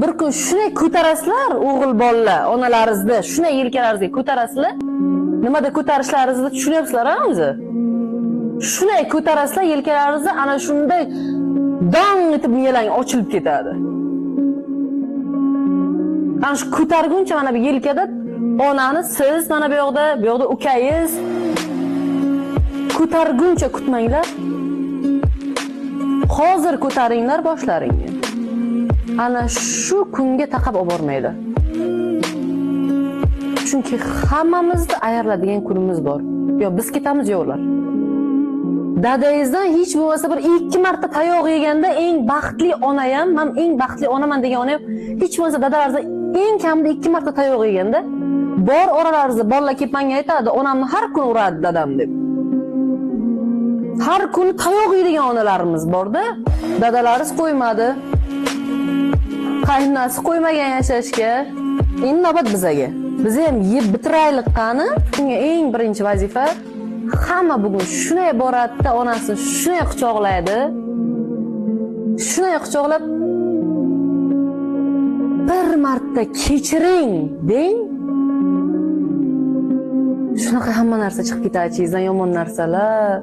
Bir kun shunday ko'tarasizlar, o'g'il bolalar, onalaringizni shunday yelkalaringizga ko'tarasizlar. Nimada ko'tarishlaringizni tushunyapsizlar a o'zi? Shunday ko'tarasizlar yelkalaringizni, ana shunday dong etib miyalang ochilib ketadi. Ana shu ko'targuncha mana bu yelkada onani siz mana bu yoqda, bu yoqda ukangiz ko'targuncha kutmanglar. Hozir ko'taringlar boshlaringni. Ana shu kunga taqab olib bormaydi. Chunki hammamizni ayriladigan kunimiz bor. Yo biz ketamiz, yo ular. Dadangizdan hech bo'lmasa bir 2 marta tayoq yeganda eng baxtli ona ham, men eng baxtli onaman degan ona ham hech bo'lmasa dadalaringizdan eng kamida 2 marta tayoq yeganda bor oralaringizda bolalar kelib menga aytadi, onamni har kuni uradi dadam deb. Har kuni tayoq yeydigan onalarimiz borda. Dadalaringiz qo'ymadi. Qaynonasi qo'ymagan yashashga. Endi navbat bizaga. Biz ham yeb bitiraylik qani. Bunga eng birinchi vazifa hamma bugun shunday boradida onasini shunday quchoqlaydi. Shunday quchoqlab bir marta kechiring deng. Shunaqa hamma narsa chiqib ketadi ichingizdan, yomon narsalar.